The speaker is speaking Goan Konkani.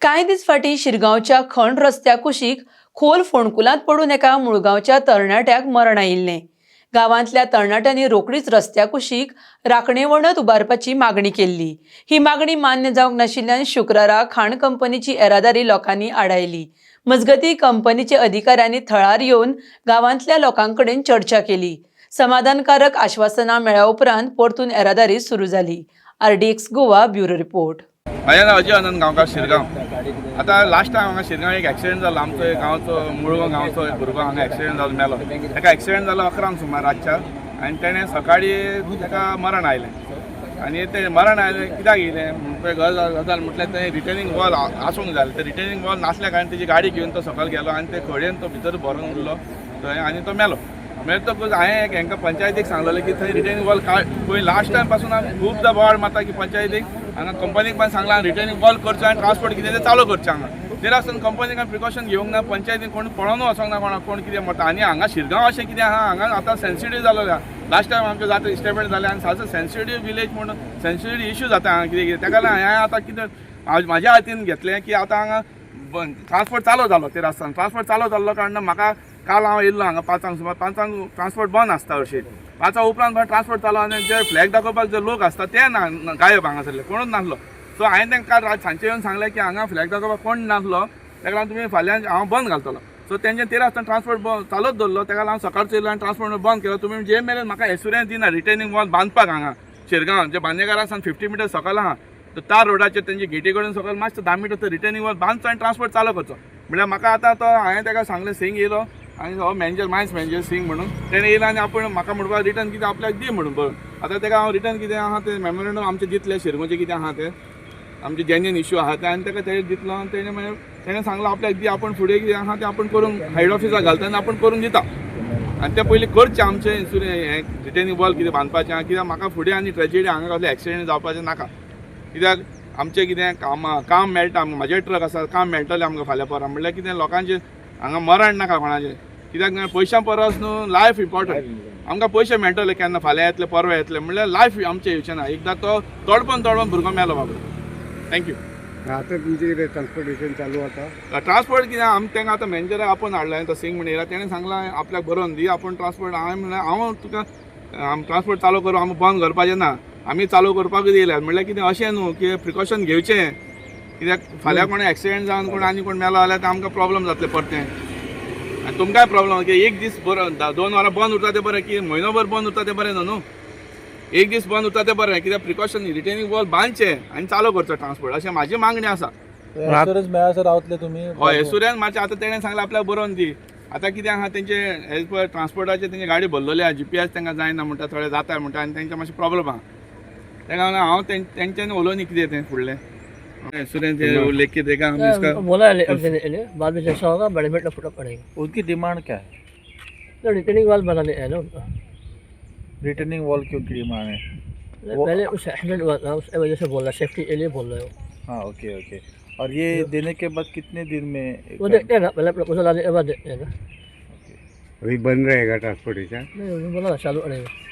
कांय दीस फाटीं शिरगांवच्या खण रस्त्या कुशीक खोल फोंडकुलांत पडून एका मुळगांवच्या तरणाट्याक मरण आयिल्लें. गांवांतल्या तरणाट्यांनी रोखडीच रस्त्या कुशीक राखणे वणत उबारपाची मागणी केल्ली. ही मागणी मान्य जावंक नाशिल्ल्यान शुक्रारा खाण कंपनीची येरादारी लोकांनी आडायली. मजगतीं, कंपनीचे अधिकाऱ्यांनी थळार येवन गांवांतल्या लोकां कडेन चर्चा केली. समाधानकारक आश्वासनां मेळ्ळ्या उपरांत परतून येरादारी सुरू जाली. RDX Goa, bureau report. म्हाजें नांव अजय आनंद गांवकार, शिरगांव. आतां लास्ट टायम हांगा शिरगांव एक एक्सिडेंट जालो. आमचो एक गांवचो, मुळगांव गांवचो एक भुरगो हांगा एक्सिडेंट जालो, मेलो. ताका एक्सिडेंट जालो 11 कांक सुमार रातच्या आनी तेणें सकाळीं ताका मरण आयलें. आनी तें मरण आयलें कित्याक येयलें म्हणपा गजाल गजाल म्हटल्यार तें रिटेनिंग वॉल आसूंक जाय. तें रिटेनिंग वॉल नासल्या कारणान तेजी गाडी घेवन तो सकयल गेलो आनी ते खडयेन तो भितर भरून उरलो थंय आनी तो मेलो. मेळटकूच हांवें एक हांकां पंचायतीक सांगलेलें की थंय रिटेनिंग वॉल काड. पळय, लास्ट टायम पासून आमी खुबदां बोवाळ मारता की पंचायतीक, हांगा कंपनीक पण सांगलां, रिटेनिंग वॉल करचो आनी ट्रान्सपोर्ट कितें तें चालू करचें हांगा. तरी आसतना कंपनीक प्रिकॉशन घेवंक ना. पंचायतीन कोण पळोवन वचोंक ना, कोणाक कोण कितें म्हणटा. आनी हांगा शिरगांव अशें कितें आहा, हांगा आतां सेन्सिटीव जालेलें आहा. लास्ट टायम आमचें जाता इस्टेमेट जालें आनी सारको सेन्सिटीव विलेज म्हणून सेन्सिटीव इश्यू जाता हांगा कितें कितें. ताका लागून हांवें आतां कितें म्हाज्या हातीन घेतलें की आतां हांगा ट्रान्सपोर्ट चालू जालो. ते रस्त्यान ट्रान्सपोर्ट चालू जाल्लो कारणान म्हाका काल हांव येयल्लो हांगा 5 कांक सुमार. 5 कांक ट्रान्सपोर्ट बंद आसता हरशीं. 5 उपरांत ट्रान्सपोर्ट चालू आनी जे फ्लॅग दाखोवपाक जे लोक आसता ते ना, गायब हांगासरले, कोणूच नासलो. सो हांवें तांकां काल रात सांजचे येवन सांगलें की हांगा फ्लॅग दाखोवपाक कोण नासलो, ताका लागून तुमी फाल्यां हांव बंद घालतलो. सो तेंचे तेरा आसतना ट्रान्सपोर्ट चालूच दवरलो. ताका लागून सकाळचो येयलो आनी ट्रान्सपोर्ट बंद केलो. तुमी जे मेरेन म्हाका एश्युरन्स दिना रिटेनिंग वॉल बांदपाक, हांगा शिरगांव जे बांदेकारा सावन 50 मिटर सकयल आहा तर तार रोडाचेर तेंचे गेटी कडेन सकयल मातशें 10 मिटर रिटेनिंग वॉल बांदचो आनी ट्रान्सपोर्ट चालू करचो. म्हळ्यार म्हाका आतां तो हांवें ताका सांगलें, सिंग येयलो आनी हो मॅनेजर, मायन्स मॅनेजर सिंग म्हणून, तेणें येयलो आनी आपूण म्हाका म्हणपाक रिटर्न कितें आपल्याक दी म्हणून बरोवन. आतां ताका हांव रिटर्न कितें आहा तें मेमोरेंडम आमचें दितलें, शिरगोचें कितें आहा तें आमचे जेन्युन इश्यू आहा ते. आनी ताका तें दितलो आनी तेणें मागीर तेणें सांगलां आपल्याक दी, आपूण फुडें कितें आहा तें आपूण करून हेड ऑफिसाक घालता आनी आपूण करून दिता. आनी तें पयलीं करचें आमचें इन्सुरन्स हें रिटेनिंग वॉल कितें बांदपाचें आहा, कित्याक म्हाका फुडें आनी ट्रेजिडी हांगा कसलें एक्सिडेंट जावपाचें नाका. कित्याक आमचें कितें काम काम मेळटा आमकां, म्हाजे ट्रक आसा, काम मेळटलें आमकां फाल्यां परां. म्हणल्यार कितें लोकांचें हांगा मरण नाका कोणाचें. कित्याक पयशां परस न्हू लायफ इम्पॉर्टंट. आमकां पयशे मेळटले केन्ना, फाल्यां येतले, परवां येतले, म्हणल्यार लायफ आमचें येवचें ना. एकदां तो तडपन तडपन भुरगो मेलो बाबा. Thank you. आता तुमचे कितें ट्रान्सपोर्टेशन चालू आता? ट्रान्सपोर्ट कितें आमी तांकां आतां मॅनेजराक आपोवन हाडला. तो सिंग म्हण येयला, तेणें सांगलां आपल्याक बरोवन दी, आपूण ट्रान्सपोर्ट. हांवें म्हणलें हांव तुका आम ट्रान्सपोर्ट चालू करूं, आमी बंद करपाचें ना, आमी चालू करपाकूच येयल्यात. म्हणल्यार कितें अशें न्हू की प्रिकॉशन घेवचें, कित्याक फाल्यां कोण एक्सिडेंट जावन कोण आनी कोण मेलो जाल्यार आमकां प्रॉब्लम जातलें परतें आनी तुमकांय प्रॉब्लम की एक दीस बरो 2 वरां बंद उरता तें बरें की म्हयनोभर बंद उरता तें बरें न्हू न्हू. एक दीस बंद उरता तें बरें, कित्याक प्रिकॉशन रिटेनिंग वॉल बांदचें आनी चालू करचो ट्रान्सपोर्ट अशें म्हाजी मागणी आसा. एश्योरन्स मेळासर रावतले तुमी? हय, एश्युरन्स मातशें आतां तेणें सांगलें आपल्याक बरोवन दी. आतां कितें आहा, तेंचे एज पर ट्रान्सपोर्टाचे तेंची गाडी भरलेली आहा. जीपीएस तांकां जायना म्हणटा, थोडे जाता म्हणटा आनी तेंचे मातशें प्रॉब्लम आहा. ताका लागून हांव तेंच्यांनी उलोवनी कितें तें फुडलें एश्योरन्स लेखी देगा हम इसका. बोला है देने के लिए, बाद में जैसा होगा मैनेजमेंट का फुटअप पड़ेगा. उनकी डिमांड क्या है? तो रिटेनिंग वाल बनाने हैं ना उनका. रिटर्निंग वॉल की उनकी डिमांड है? पहले उस एक्सीडेंट हुआ था, उस वजह से बोल रहा है, सेफ्टी के लिए बोल रहे हो. हाँ, ओके ओके. और ये देने के बाद कितने दिन में? वो देखते हैं ना, पहले प्रपोजल आने के बाद देखते हैं ना. अभी बंद रहेगा ट्रांसपोर्टेशन? नहीं, उन्होंने बोला ना चालू करेंगे.